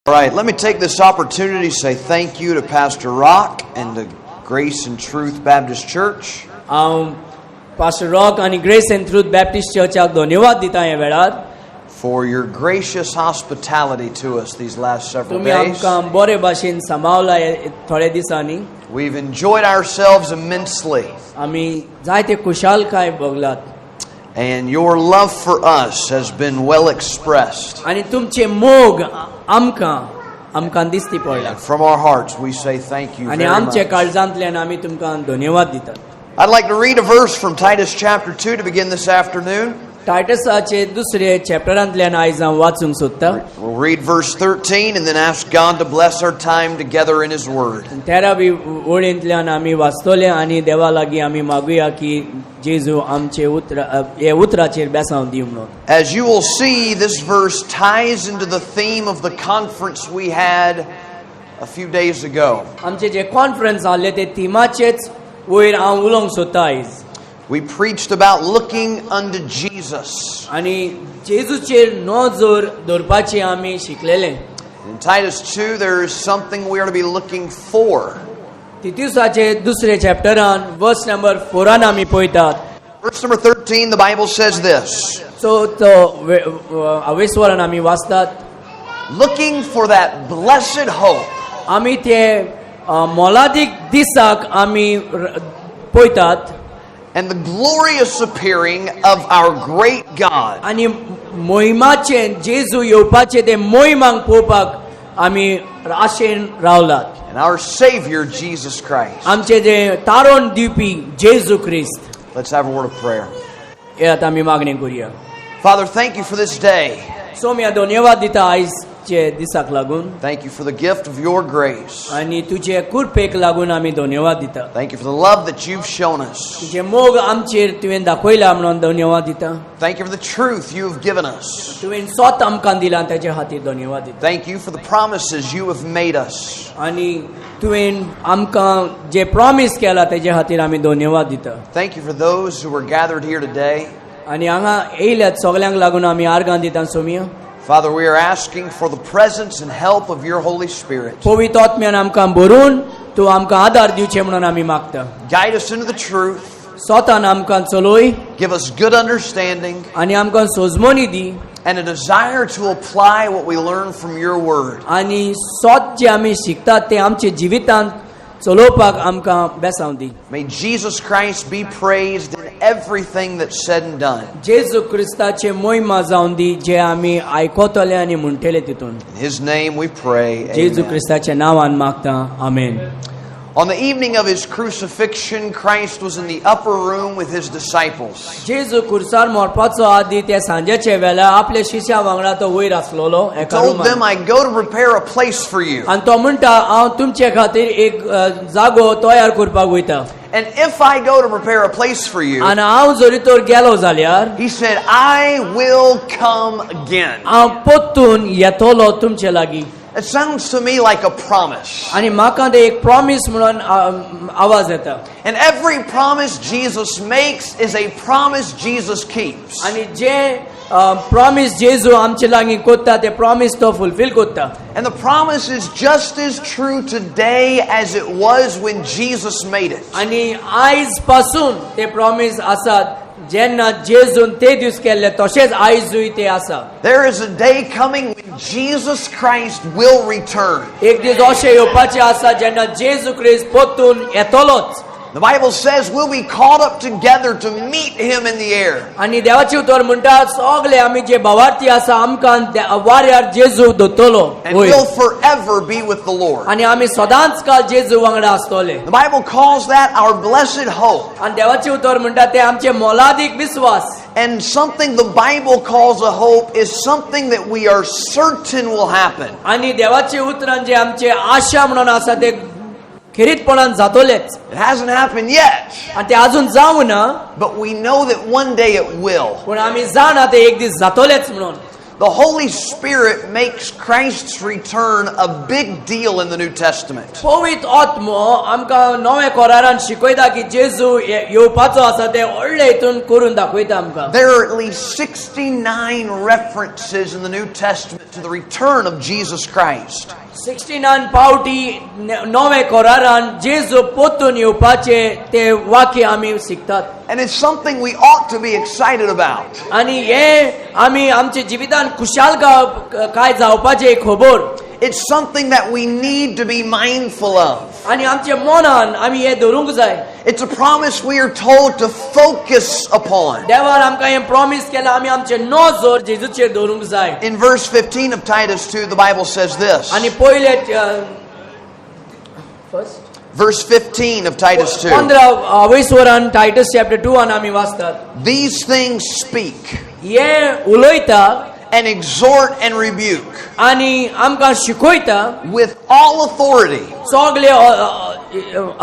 All right, let me take this opportunity to say thank you to Pastor Rock and to Grace and Truth Baptist Church. हांव pastor rock आनी grace and truth Baptist चर्चाक धन्यवाद दिता ह्या वेळार For your gracious hospitality to us these last several तुमी days. आमकां बरे भाशेन सांबावला हे थोड्या दिसांनी. We've enjoyed ourselves immensely, आमी जायते खुशालकाय भोगलात and your love for us has been well expressed. आनी तुमचे मोग आमकां आमकां दिसती पडला. And from our hearts, we say thank you आनी very आमच्या much. काळजांतल्यान आमी तुमकां धन्यवाद दितात. I'd like to read a verse from Titus chapter 2 to begin this afternoon. टायटसाचे दुसरे चॅप्टरांतल्यान आयज हांव वाचूंक सोदतां. We'll read verse 13 and then ask God to bless our time together in His Word. तेरावी ओळींतल्यान आमी वाचतले आनी देवा लागीं आमी मागुया की जेजू आमचे उतर हे उतराचेर बेसांव दी म्हणून. As you will see, this verse ties into the theme of the conference we had a few days ago. आमचे जे कॉन्फरन्स आहले ते थिमाचेच वयर हांव उलोवंक सोदतां आयज. We preached about looking unto Jesus. आनी जेजूचेर नजर दवरपाची आमी शिकलेले. In Titus 2, there is something we are to be looking for. तितुसाचे दुसरे चॅप्टरान वर्स नंबर फोरान आमी पळयतात. Verse number 13, the Bible says this: चवथो अवेस्वरान आमी वाचतात, Looking for that blessed hope आमी ते मोलादीक दिसाक आमी पळयतात and the glorious appearing of our great God आनी मोहिमाचे जेजू येवपाचे ते मोहिमांक पळोवपाक आमी आशेन रावलात and our Savior Jesus Christ. आमचे जे तारण दिवपी जेजू क्रिस्त. Let's have a word of prayer. येयात आमी मागणी करुया. Father, thank you for this day. Saumya धन्यवाद दिता आयजचे दिसाक लागून. Thank you for the gift of your grace. आनी तुजे कृपेक लागून आमी धन्यवाद दिता. Thank you for the love that you've shown us. तुजे मोग आमचेर तुवें दाखयला म्हणून धन्यवाद दिता. Thank you for the truth you have given us. तुवें स्वत आमकां दिला ताचे खातीर धन्यवाद दिता. Thank you for the promises you have made us. आनी तुवें आमकां जे प्रॉमीस केला तेजे खातीर आमी धन्यवाद दिता. Thank you for those who are gathered here today. आनी हांगा येयल्यात सगल्यांक लागून आमी आर्गां दिता सोमिया. Father, we are asking for the presence and help of your Holy Spirit. पवित्र आत्म्यान आमकां भरून तूं आमकां आदार दिवचें म्हणून आमी मागता. Guide us into the truth. स्वतान आमकां चलोय. Give us good understanding आनी आमकां सोजमणी दी and a desire to apply what we learn from your word. आनी सोत जे आमी शिकतात ते आमच्या जिवितांत चलोवपाक आमकां बेसांव दी. May Jesus Christ be praised in everything that's said and done. जेजू क्रिस्ताचे मोहिमा जावन दी जे आमी आयकतले आनी म्हणटले तितून. In his name we pray. जेजू Amen. क्रिस्ताच्या नांवान मागता, आमेन. On the evening of his crucifixion, Christ was in the upper room with his disciples. जेजू खुर्सार मरपाचो आदी त्या सांजेच्या वेळार आपल्या शिश्या वांगडा तो वयर आसलेलो He एका told them, रुमान. "I go to prepare a place for you. आनी तो म्हणटा हांव तुमचे खातीर एक जागो तयार करपाक वयता. And if I go to prepare a place for you," आनी हांव जरी तर गेलो जाल्यार he said, "I will come again." हांव परतून येतलो तुमचे लागीं. It sounds to me like a promise. आनी म्हाका ते एक प्रॉमीस म्हणून आवाज येता. And every promise Jesus makes is a promise Jesus keeps. आनी जे प्रॉमीस जेजू आमचे लागीं करता ते प्रॉमीस तो फुलफील करता. And the promise is just as true today as it was when Jesus made it. आनी आयज पासून ते प्रॉमीस आसात जेन्ना जेजून ते दीस केल्ले तशेंच आयजूय ते आसा. There is a day coming when Jesus Christ will return. एक दीस अशें येवपाचें आसा जेन्ना जेजू क्रिस्त परतून येतलोच. The Bible says we'll be caught up together to meet him in the air. आनी देवाची उतर म्हणटा सगळे आमी जे भावार्थी आसा आमकां वाऱ्यार जेजू दोतलो And वयर. we'll forever be with the Lord. आनी आमी सदांच काल जेजू वांगडा आसतले. The Bible calls that our blessed hope. आनी देवाची उतर म्हणटा ते आमचे मोलादीक विस्वास. And something the Bible calls a hope is something that we are certain will happen. आनी देवाचे उतरान जे आमचे आशा म्हणून आसा ते खेरीतपणान जातलेच. It hasn't happened yet, आनी ते अजून जावं ना, but we know that one day it will. पूण आमी जाणा ते एक दीस जातलेच म्हणून. The Holy Spirit makes Christ's return a big deal in the New Testament. पवित्र आत्मो आमकां नव्या करारान शिकयता की जेजू येवपाचो आसा ते व्हडले हितून करून दाखयता आमकां. There are at least 69 references in the New Testament to to the return of Jesus Christ. 69 पावटी नवे करारान जेजू पोतून येवपाचे ते वाक्य आमी शिकतात. And it's something we ought to be excited about. आनी हे आमी आमच्या जिवितान खुशाल काय जावपाचे खबर. It's something that we need to be mindful of. आनी आमच्या मनान आमी हे धरूंक जाय. It's a promise we are told to focus upon. देवान आमकां हें प्रॉमीस केलां आमी आमचे नजर जेजूचेर दवरूंक जाय. In verse 15 of Titus 2, the Bible says this. आनी पयले फर्स्ट Verse 15 of Titus 2. 15 वयसवरान टायटस चॅप्टर 2 आनी आमी वाचतात. These things speak हे उलयता and exhort and rebuke आनी आमकां शिकयता with all authority. सगळे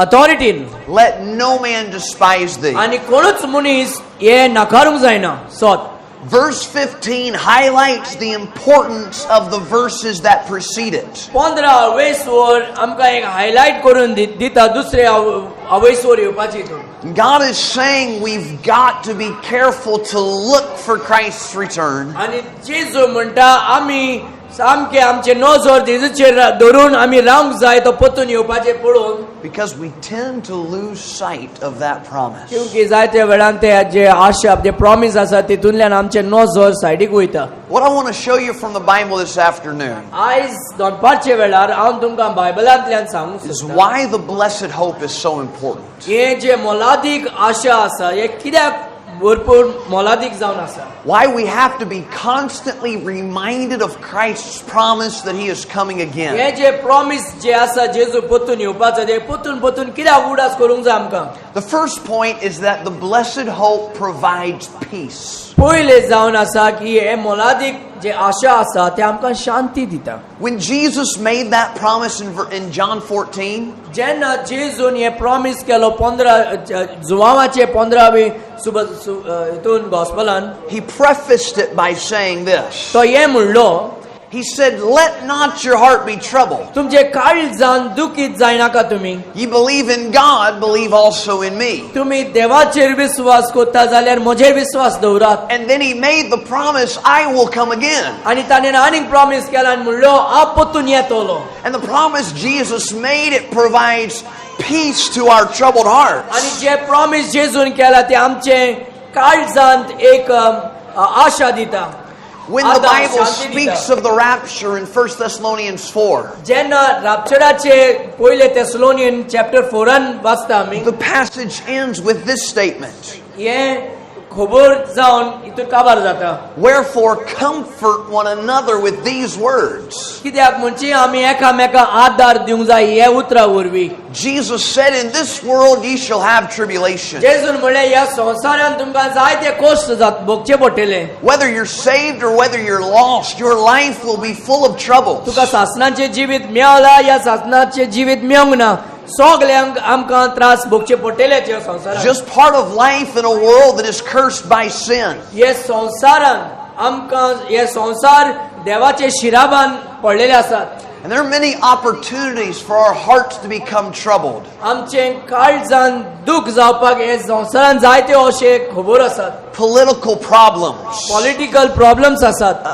अथॉरिटीन. Let no man despise thee. आनी कोणूच मनीस हे नाकारूंक जायना सोत. Verse 15 highlights the importance of the verses that precede it. 15 वयसवर आमकां एक हायलायट करून दिता दुसरे अवयसवर येवपाची हितून. God is saying we've got to be careful to look for Christ's return. आनी जेजू म्हणटा आमी सामके आमचे नजर जेजूचेर धरून आमी रावंक जाय तो परतून येवपाचे पळोवन. Because we tend to lose sight of that promise. क्योंकि जायत्या वेळान ते जे आशा जे प्रॉमीस आसा तितूंतल्यान आमचे नजर सायडीक वयता. What I want to show you from the Bible this afternoon आयज दनपारच्या वेळार हांव तुमकां बायबलांतल्यान सांगूंक is सोदतां why the blessed hope is so important. हे जे मोलादीक आशा आसा हे कित्याक भरपूर मोलादीक जावन आसा. Why we have to be constantly reminded of Christ's promise that he is coming again. हे जे प्रॉमीस जे आसा जेजू परतून येवपाचो ते परतून परतून कित्याक उडास करूंक जाय आमकां. The first point is that the blessed hope provides peace. पयले जावन आसा की हे मोलादीक जे आशा आसा ते आमकां शांती दिता. When Jesus made that promise in John 14, जेन्ना जेजून हे प्रॉमीस केलो 15 जुवांवाचे 15वी हितून गॉस्पलान, he prefaced it by saying this. तो हे म्हणलो, He said, "Let not your heart be troubled. तुमचे काळजान दुखीत जायनाका तुमी. Ye believe in God, believe also in me." तुमी देवाचेर विस्वास करता जाल्यार म्हजेर विस्वास दवरात. And then he made the promise, "I will come again." आनी ताणें आनीक प्रॉमीस केला आनी म्हणलो हांव परतून येतलो. And the promise Jesus made, it provides peace to our troubled hearts. आनी जे प्रॉमीस जेजून केला ते आमचे काळजांत एक आशा दिता. When the आदार, Bible शांती दिता. Speaks of the rapture in 1 Thessalonians 4, जेन्ना रापचराचे पयले तेसलोनियन चॅप्टर 4 वाचता आमी, the passage ends with this statement. हे खबर जावन हितून काबार जाता. Wherefore, comfort one another with these words. कित्याक म्हणजे आमी एकामेका आदार दिवंक जाय हे उतरा वरवीं. Jesus said, "In this world ye shall have tribulation." जेजून म्हणलें ह्या संवसारान तुमकां जायते कश्ट जात भोगचे पडटले. Whether you're saved or whether you're lost, your life will be full of troubles. तुका सासनाचें जिवीत मेवला या सासनाचें जिवीत मेवंक ना सगल्यांक आमकां त्रास भोगचे पडटले ह्या संवसारान. Just part of life in a world that is cursed by sin. हे संवसारान आमकां हे संवसार देवाचे शिराबान पडलेले आसात. And there are many opportunities for our hearts to become troubled. आमचे काळजान दूख जावपाक हे संवसारान जायते अशे खबर आसात. Political problems, political problems आसात.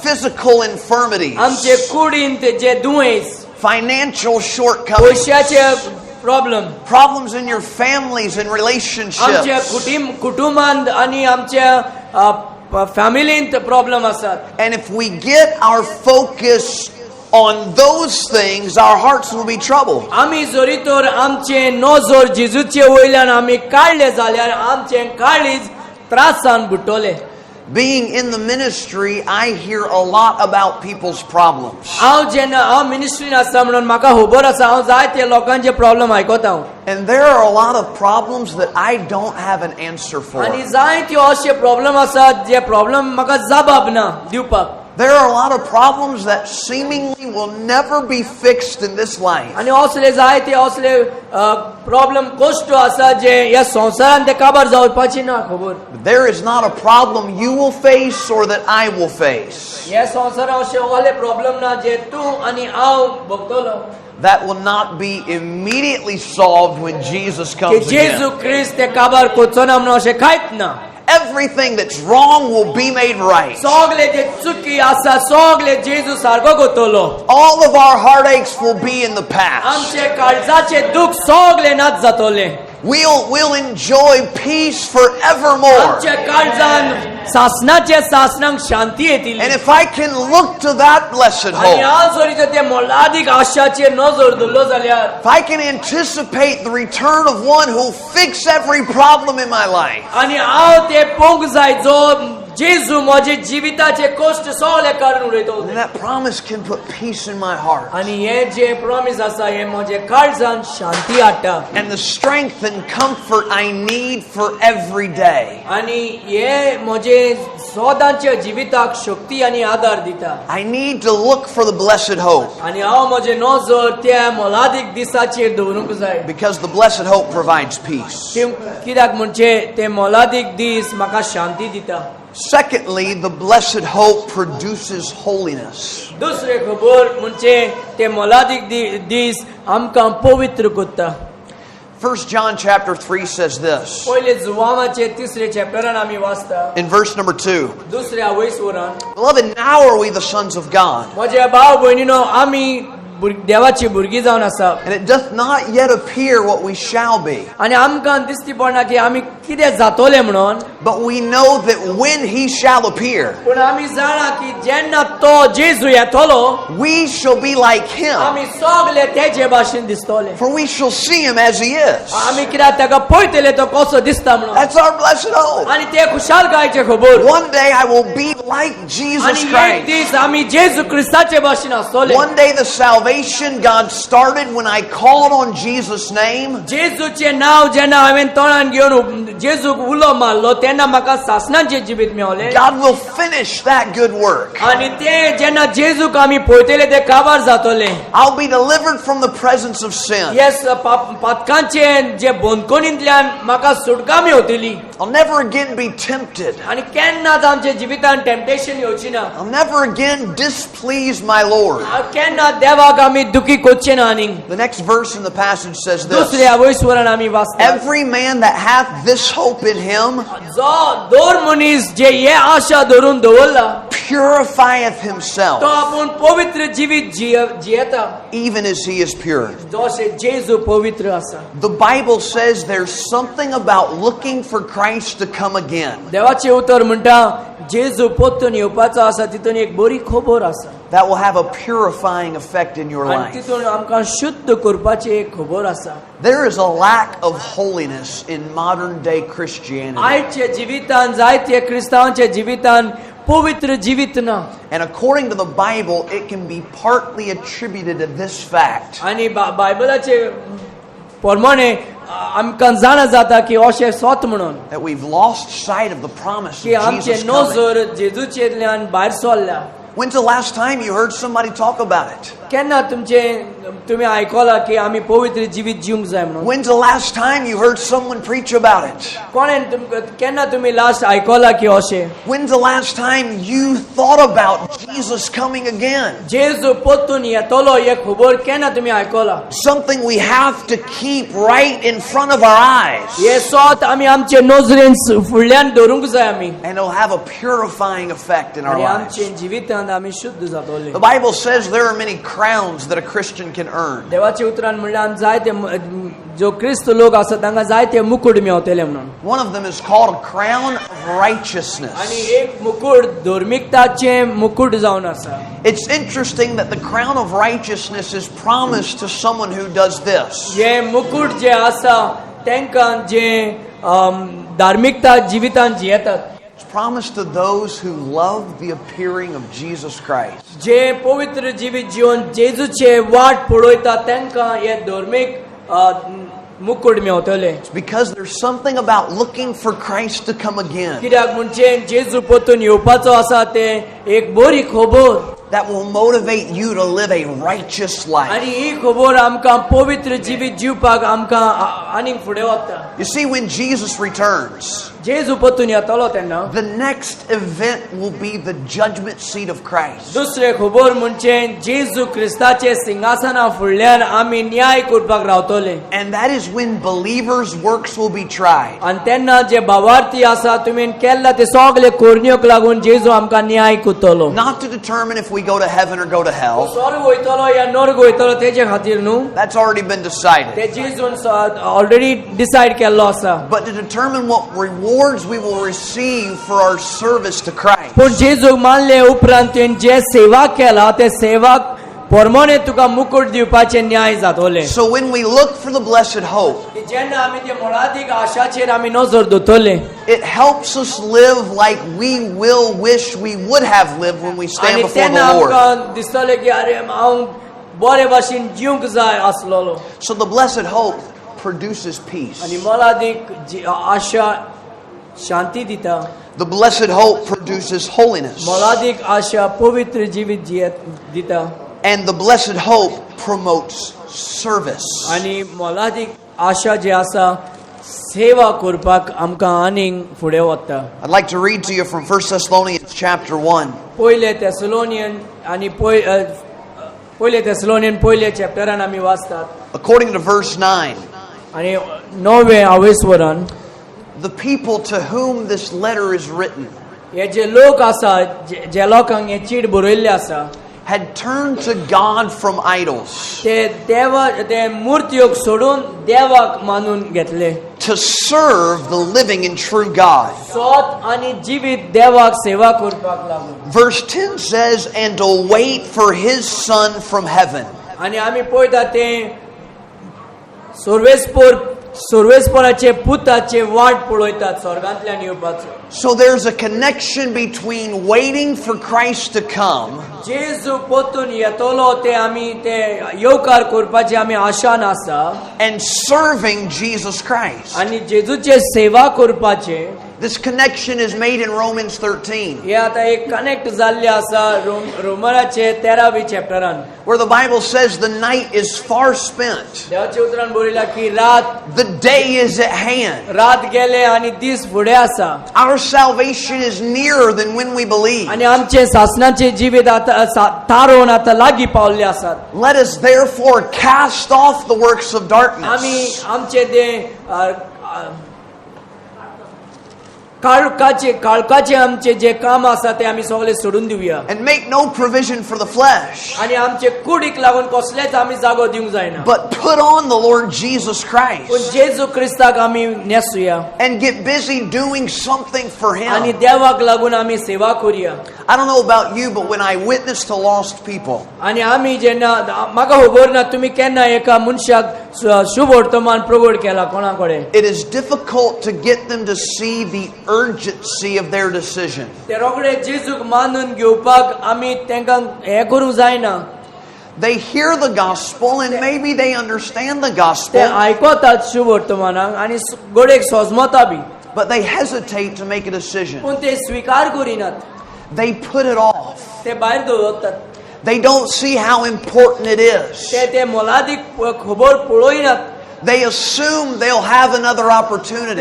Physical infirmities, आमचे कुडींत जे दुयेंस, financial shortcomings, पयशाचे problem, problems in your families and आमच्या relationships. कुटुंबांत आनी आमच्या फॅमिलींत प्रॉब्लम आसात. And if we get our focus on those things, our hearts will be troubled. आमी जरी तर आमचे नजर जेजूचे वयल्यान आमी काडले जाल्यार आमचे काळीज त्रासान बुडटले. Being in the ministry, I hear a lot about people's problems. हांव जेन्ना हांव मिनिस्ट्रीन आसा म्हणून म्हाका खबर आसा हांव जायते लोकांचे प्रॉब्लम आयकता हांव. And there are a lot of problems that I don't have an answer for. आनी जायत्यो अशे प्रॉब्लम आसात जे प्रॉब्लम म्हाका जबाब ना दिवपाक. There are a lot of problems that seemingly will never be fixed in this life. आनी असले जायते असले प्रॉब्लम कश्ट आसा जे ह्या संवसारान ते काबार जावपाची ना खबर. But there is not a problem you will face or that I will face ह्या संवसारान अशे ओले प्रॉब्लम ना जे तूं आनी हांव भोगतलो That will not be immediately solved when Jesus की comes जेजू again. क्रिस्त ते काबार कोचो ना म्हणून अशें कांयच ना. Everything that's wrong will be made right. सगळे जे चुकी आसा सगळे जेजू सारको कोतलो. All of our heartaches will be in the past. आमचे काळजाचे दुःख सगळे नाच जातले. We'll enjoy peace forevermore. आमच्या काळजान सासनाचे सासनांक शांती येतली. And if I can look to that blessed आनी hope, हांव जरी तर ते मोलादीक आशाचेर नजर दवरलो जाल्यार, if I can anticipate the return of one who'll fix every problem in my life, आनी हांव ते पळोवंक जाय जो जेजू म्हजे जिविताचे कश्ट सगळे काडून उडयतो, then that promise can put peace in my heart आनी हे जे प्रॉमीस आसा हे म्हजे काळजान शांती हाडटा and the strength and comfort I need for every day. आनी हे म्हजे सदांच्या जिविताक शक्ती आनी आदार दिता. I need to look for the blessed hope आनी हांव म्हजे नजर त्या मोलादीक दिसाचेर दवरूंक जाय, because the blessed hope provides peace. कित्याक म्हणजे ते मोलादीक दीस म्हाका शांती दिता. Secondly, the blessed hope produces holiness. दुसरे खबर म्हणजे ते मोलादीक दीस आमकां पवित्र करता. 1 John chapter 3 says this पयले जुवामाचे तिसरे चॅप्टरान आमी वाचता, in verse number 2. दुसऱ्या वयसवरान, Beloved, now are we the sons of God, म्हज्या भाव भयणीनो, आमी देवाची भुरगीं जावन आसा, and it doth not yet appear what we shall be. आनी आमकां दिसती पडना की आमी कितें जातोले म्हणून, But we know that when he shall appear, पूण आमी जाणा की जेन्ना तो जेजू येतलो, we shall be like him, आमी सगळे तेजे भाशेन दिसतले, for we shall see him as he is. आमी कित्याक ताका पळयतले तो कसो दिसता म्हणून. That's our blessed hope. आनी ते खुशालकायचे खबर. One day I will be like Jesus आनी एक Christ. दीस आमी जेजू क्रिस्ताचे भाशेन आसतले. One day the salvation God started when I called on Jesus' name जेजूचें नांव जेन्ना हांवें तोंडान घेवन जेजूक उलो मारलो तेन्ना म्हाका सासणाचें जिवीत मेवलें. God will finish that good work. आनी ते जेन्ना जेजूक आमी पळयतले ते काबार जातले. I'll be delivered from the presence of sin. Yes, पातकांचे जे बंदखणींतल्यान म्हाका सुटका मेवतली. I'll never again be tempted. आनी केन्नाच आमच्या जिवितान टेम्पटेशन येवची ना. I'll never again displease my Lord. केन्ना देवाक आमी दुखी करचे ना आनी. The next verse in the passage says this: दुसऱ्या वयसवरान आमी वाचता, Every man that hath this hope in him जो दोर मनीस जे हे आशा धरून दवरला, purifieth तो himself, आपूण पवित्र जिवीत जियेता, even as he is pure. जशें जेजू पवित्र आसा. The Bible says there's something about looking for Christ to come again देवाचें उतर म्हणटा जेजू परतून येवपाचो आसा तितून एक बरी खबर आसा that will have a purifying effect in your आनी life. तितून आमकां शुद्ध करपाची एक खबर आसा. There is a lack of holiness in modern day Christianity. आयच्या जिवितान जायते क्रिस्तांवाच्या जिवितान पवित्र जिवीत ना. And according to the Bible, it can be partly attributed to this fact. आनी बायबलाचे प्रमाणे आमकां जाणा जाता की अशें सोत म्हणून That we've lost sight of the promise की of आमचे Jesus coming. नजर जेजूचेल्यान भायर सरल्या. When's the last time you heard somebody talk about it? केन्ना तुमचे तुमी आयकलां की आमी पवित्र जिवीत जिवंक जाय म्हणून? When's the last time you heard someone preach about it? कोणें तुमकां केन्ना तुमी लास्ट आयकलां की अशें? When's the last time you thought about Jesus coming again? जेजू परतून येतलो हे खबर केन्ना तुमी आयकलां? Something we have to keep right in front of our eyes. हे सोत आमी आमचे नजरेन फुडल्यान धरूंक जाय आमी, And it'll have a purifying effect in our आनी lives. आमचे जिवितांत आमी शुद्ध जातले. The Bible says there are many crowns that a Christian can earn. देवाच्या उतरान म्हणल्यार आमी जायते जो क्रिस्त लोक आसा तांकां जायते मुकूट मेवतले म्हणून. One of them is called a crown of righteousness. आनी एक मुकूट धर्मीकताचें मुकूट जावन आसा. It's interesting that the crown of righteousness is promised to someone who does this. हे मुकूट जे आसा तांकां जे धार्मिकता जिवितान जियेतात. It's promised to those who love the appearing of Jesus Christ. जे पवित्र जिवीत जिवन जेजूचे वाट पळयता तांकां हे धर्मीक मुकूट मेवतले. It's because there's something about looking for Christ to come again कित्याक म्हणजे जेजू परतून येवपाचो आसा ते एक बरी खबर that will motivate you to live a righteous life. आनी ही खबर आमकां पवित्र जिवीत जिवपाक आमकां आनीक फुडें वता. You see, when Jesus returns, जेजू परतून येतलो तेन्ना the next event will be the judgment seat of Christ. दुसरे खबर म्हणजे जेजू क्रिस्ताचे सिंगासना फुडल्यान आमी न्याय करपाक रावतले. And that is when believers' works will be tried. आनी तेन्ना जे भावार्थी आसा तुमी केल्ला ते सगळे कोरण्योक लागून जेजू आमकां न्याय करतलो. Not to determine if we go to heaven or go to hell. स्वर्ग वयतलो या नर्ग वयतलो तेजे खातीर न्हू. That's already been decided. ते जेजून ऑलरेडी डिसायड केल्लो आसा. But to determine what rewards we will receive for our service to Christ. पूण जेजूक मानले उपरांत तुवें जे सेवा केला ते सेवाक परमोणे तुका मुकूट दिवपाचे न्याय जातले. So when we look for the blessed hope, की जेन्ना आमी ते मोलादीक आशाचेर आमी नजर दवरतले it helps us live like we will wish we would have lived when we stand आनी before the तेन्ना Lord. आमकां दिसतलें की अरे हांव बरे भाशेन जिवंक जाय आसलेलो. So the blessed hope produces peace. आनी मोलादीक आशा शांती दिता. The blessed hope produces holiness. मोलादीक आशा पवित्र जिवीत जियेत दिता. And the blessed hope promotes service. आनी मोलादीक आशा जी आसा सेवा करपाक आमकां आनीक फुडें वता. I'd like to read to you from 1 Thessalonians chapter 1. पयले तेसलोनियन आनी पयले तेसलोनियन पयले चॅप्टरान आमी वाचतात. According to verse 9, आनी णवे आवयस्वरान the people to whom this letter is written हे जे लोक आसा जे लोकांक हे चीट बरयल्ले आसा had turned to God from idols ते देवा ते मुर्त्योक सोडून देवाक मानून घेतले to serve the living and true God. सोत आनी जिवीत देवाक सेवा करपाक लागून. Verse 10 says, and to wait for his Son from heaven. आनी आमी पळयता ते सर्वेस्पोराचे पुताचे वाट पळयतात स्वर्गांतल्यान येवपाचो. So there's a connection between waiting for Christ to come जेजू परतून येतलो ते आमी ते येवकार करपाची आमी आशान आसा and serving Jesus Christ. आनी जेजूचे सेवा करपाचे. This connection is made in Romans 13, हे आतां एक कनेक्ट जाल्ले आसा रोमराचे 13वी चॅप्टरान, where the Bible says the night is far spent, देवाच्या उतरान बरयला की रात the day is at hand. रात गेले आनी दीस फुडें आसा. Our salvation is nearer than when we believe. आनी आमचे सासणाचे जिवीत आतां तारोवन आतां लागीं पावल्ले आसात. Let us therefore cast off the works of आमी darkness आमचे ते काळखाचे आमचे जे काम आसा ते आमी सगळे सोडून दिवया and make no provision for the flesh, आनी आमचे कुडीक लागून कसलेच आमी जागो दिवंक जायना, but put on the Lord Jesus पूण Christ जेजू क्रिस्ताक आमी न्हेसुया and get busy doing something for आनी Him. देवाक लागून आमी सेवा करुया. I don't know about you, but when I witness to lost people, आनी आमी जेन्ना म्हाका खबर ना तुमी केन्ना एका मनशाक शुभ वर्तमान प्रगट केला कोणा कडेन, it is difficult to get them to see the urgency of their decision. ते रोखडे जेजूक मानून घेवपाक आमी तांकां हें करूंक जायना. They hear the gospel and maybe they understand the ते gospel, आयकतात शुभ वर्तमानाक आनी गोडेक सोजमता बी, but they hesitate to make a decision. पूण ते स्विकार करिनात. They put it off. ते भायर दवरतात. They don't see how important it is. ते ते मोलादीक खबर पळयनात. They assume they'll have another opportunity.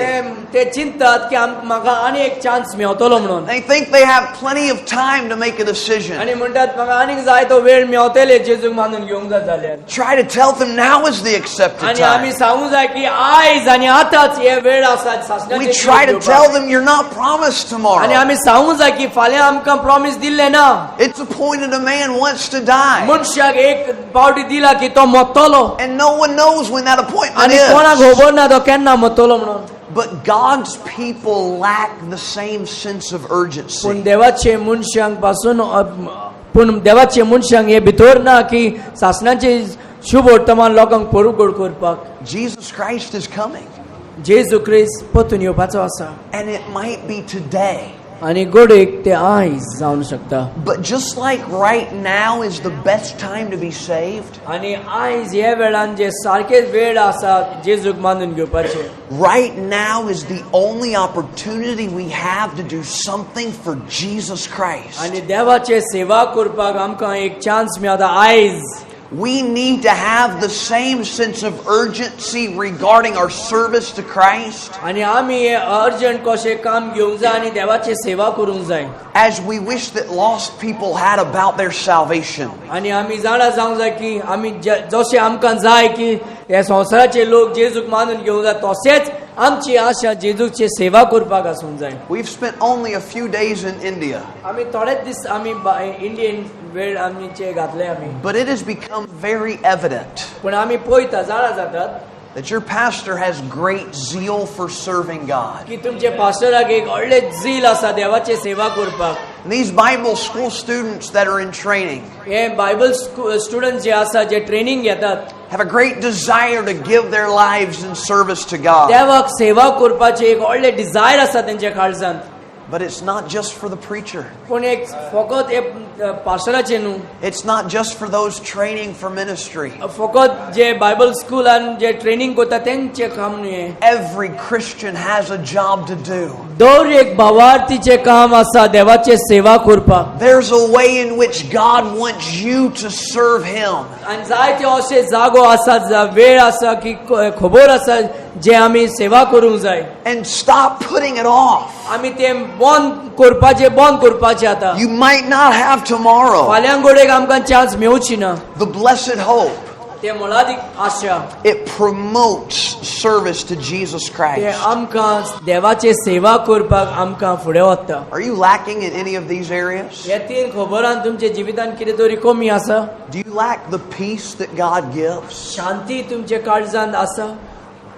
ते चिंततात की म्हाका आनी एक चान्स मेवतलो म्हणून. They think they have plenty of time to make a decision. आनी म्हणटात म्हाका आनीक जाय तो वेळ मेवतले जेजूक मानून घेवंक जाय जाल्यार. Try to tell them now is the accepted आनी आमी time. सांगू जाय की आयज आनी आतांच हे वेळ आसा सासणाचे We try to जीव tell घेवपाक. them you're not promised आनी tomorrow. आमी सांगू जाय की फाल्यां आमकां प्रॉमीस दिल्लें ना. It's appointed a man once to die. मनशाक एक पावटी दिला की तो मरतलो And no one knows when that appointment आनी कोणाक is. खबर ना तो केन्ना मरतलो म्हणून. But God's people lack the same sense of urgency. पूण देवाचे मनशांक पासून पूण देवाचे मनशांक हे भितर ना की सासणाचे शुभ वर्तमान लोकांक परुगड करपाक. Jesus Christ is coming. जेजू क्रिस्त परतून येवपाचो आसा. And it might be today. आनी गोडेक ते आयज जावन शकता. But just like right now is the best time to be saved, आनी आयज ह्या वेळान जे सारकेच वेळ आसा जेजूक मानून घेवपाचे, right now is the only opportunity we have to do something for Jesus Christ. आनी देवाचे सेवा करपाक आमकां एक चान्स मेळटा आयज. We need to have the same sense of urgency regarding our service to Christ आनी आमी हे अर्जंट कशें काम घेवंक जाय आनी देवाची सेवा करूंक जाय as we wish that lost people had about their salvation. आनी आमी जाणा जावंक जाय की आमी जशें आमकां जाय की हे संवसाराचे लोक जेजूक मानून घेवंक जाय, तशेंच आमची आशा जेजूची सेवा करपाक आसूंक जाय. We've spent only a few days in India, आमी थोडेच दीस आमी इंडियन वेळ आमचे घातले आमी, but it has become very evident पूण आमी पळयता जाणा जातात that your pastor has great zeal for serving God. की तुमचे पास्टराक एक व्हडलें झील आसा देवाची सेवा करपाक. And these Bible school students that are in training हे बायबल स्टुडंट जे आसा जे ट्रेनींग घेतात have a great desire to give their lives in service to God. देवाक सेवा करपाची एक व्हडलें डिजायर आसा तेंच्या काळजांत. But it's not just for the preacher. पूण एक फकत हे पास्टराचें न्हू, It's not just for those training for ministry. फकत जे बायबल स्कुलान जे ट्रेनींग करता तेंचें काम न्हू हें. Every Christian has a job to do. दर एक भावार्थीचें काम आसा देवाची सेवा करपाक. There's a way in which God wants you to serve Him. आनी जायते अशे जागो आसा, वेळ आसा की खबर आसा जे आमी सेवा करूंक जाय. And stop putting it off. आमी ते बंद करपाचें आतां. You might not have tomorrow. फाल्यां गोडेक आमकां चान्स मेवची ना. The blessed hope, ते मोलादीक आशा, it promotes service to Jesus ते Christ. आमकां देवाची सेवा करपाक आमकां फुडें वता. Are you lacking in any of these areas? हे तीन खबरान तुमच्या जिवितान कितें तरी कमी आसा? Do you lack the peace that God gives? शांती तुमच्या काळजान आसा?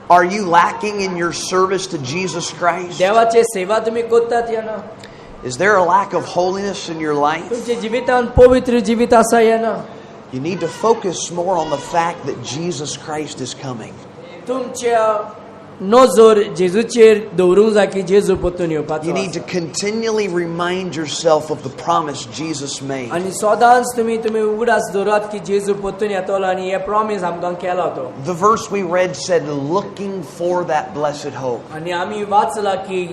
Are you lacking in your service to Jesus Christ? देवाची सेवा तुमी करतात या ना? Is there a lack of holiness in your life? तुमच्या जिवितान पवित्र जिवीत आसा या ना? You need to focus more on the fact that Jesus Christ is coming. तुमच्या नजर जेजूचेर दवरूंक जाय की जेजू परतून येवपाचो You need आसा. To continually remind yourself of the promise Jesus made. आनी सदांच तुमी उगडास दवरात की जेजू परतून येतलो आनी हे प्रॉमीस आमकां केला तो. The verse we read said, looking for that blessed hope. आनी आमी वाचला की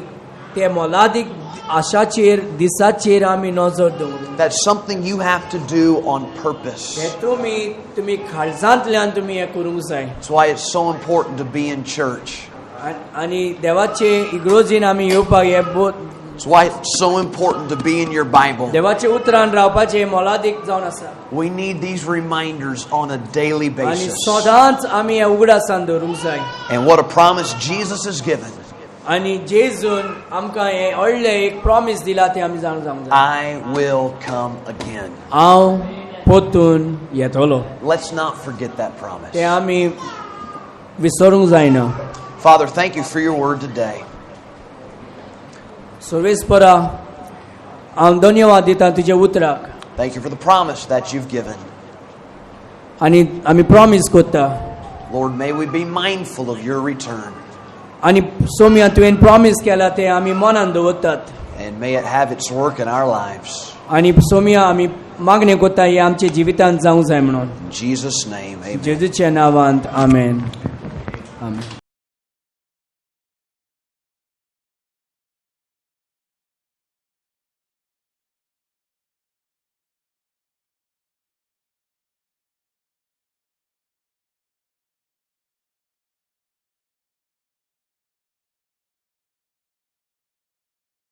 ते मोलादीक आशाचेर दिसाचेर आमी नजर दवरूं. That's something you have to do on purpose. हे तुमी काळजांतल्यान तुमी हें करूंक जाय. That's why it's so important to be in church. आनी देवाचे इगर्जेन आमी येवपाक हे That's why it's so important to be in your Bible. देवाचे उतरान रावपाचें हें मोलादीक जावन आसा. We need these reminders on a daily आनी basis. सदांच आमी हे उगडासान दवरूंक जाय. And what a promise Jesus has given. आनी जेजून आमकां हें व्हडलें एक प्रॉमीस दिला तें आमी जाणून जावंक जाय. I will come again. हांव परतून येतलो. Let's not forget that promise. तें आमी विसरूंक जायना. Father, thank you for your word today. सर्वेस्परा, हांव धन्यवाद दिता तुज्या उतराक. Thank you for the promise that you've given. आनी आमी प्रॉमीस करता. Lord, may we be mindful of your return. आनी सोम्या, तुवें प्रॉमीस केला तें आमी मनान दवरतात. And may it have its work in our lives. आनी सोम्या, आमी मागणें करता हें आमच्या जिवितांत जावंक जाय म्हणून. In Jesus' name, amen. जेजूच्या नांवांत, amen, amen.